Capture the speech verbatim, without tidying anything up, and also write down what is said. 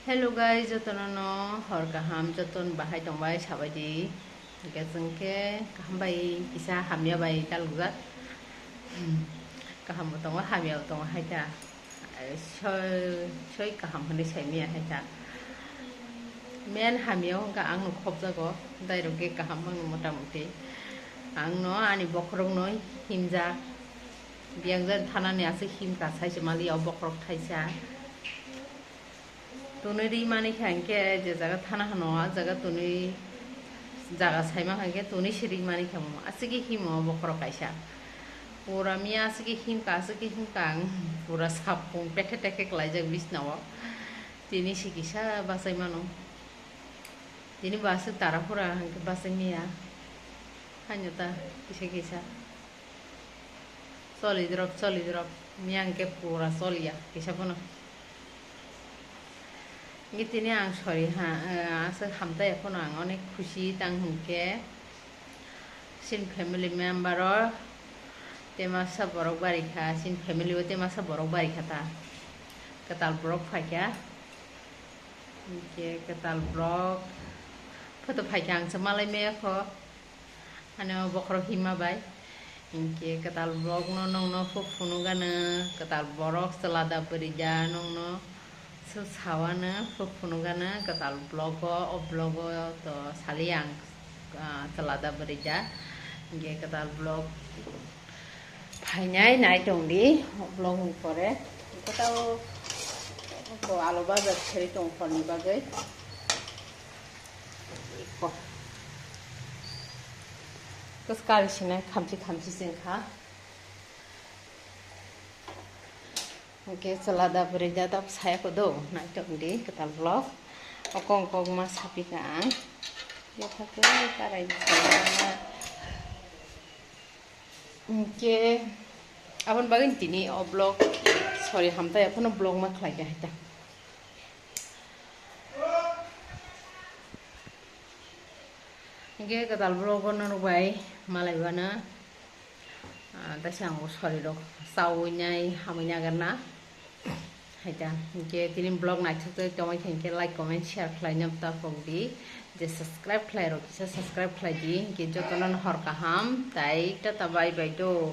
Hello guys, jotono no hor kaham, joton bahai tongbai sabaidi. Hingke chwng khe kaham bai kisa hamya bai kalgujak. Kaham bo tongo, hamya bo tongo hai ta. Soi, soi kaham hwnwi sai maya hai ta. Men hamya wngkha ang no khopjago, dairok khe kaham mano mota moti. Ang no ani bokhorok no himjak. Biyang jan thanani aswk himka sai se mali o bokhorok thaisa. Tonwi ri mani kha hingke je jaga thana hano, a jaga tonwi jaga sai mankha hingke tonwi se ri mani kha mo. Aswk khe himo bokhorok kaisa. Pura miya aswk khe himka, aswk khe himka ang pura sapung pekhe tekhe klaijak bisna o. Tini se kisa bachai mano. Tini bo aswk tara pura hingke bachai miya. Haino ta kisa kisa. Choli drop, choli drop. Miya hingke pura choliya, kisa phano. Hingke tini ang sori ha, eh, aswk hamtai phano ang onek khusi tang hingke. Sin family member o temasa borok barikha, sin family o temasa borok barikha ta. Kwtal borok phaikha. Hingke kwtal borok photo phaikha ang se malai maya kho. Ano bokhorok hima bai. Hingke kwtal borok no nongno phuk phunuk gana, kwtal borok chwla da bwrwi da nongno swk sawano phuk phunuk gana kwtal vlog o, o vlog o to sali ang, ah, chwla da bwrwi da. Hingke kwtal borok phainai nai tong di, o vlog ni pore. Kwtal to alu bajar kheri tong phor ni bagwi. Iko. Kwskari sinai khamchi khamchi singkha. Hingke chwla da bwrwi da dak saya kodo, naitok di kwtal vlog. Okong okong ma sapika ang. Yaphakhe karai di saya. Hingke aboni bagwi tini o vlog, sorry, hamtai aphano vlog ma khlai kha hai ta. Hingke kwtal vlog o norok bai malai bana, ah, taisa ang bo sorry rok chawi nai hamwi nagar na. Hai ta, hingke tini vlog naithok tongwi khe hingke like, comment, share khlai no ta pok di. Je subscribe khlai rok kisa subscribe khlai di. Hingke jotono no hor kaham, tai tata bye bye do.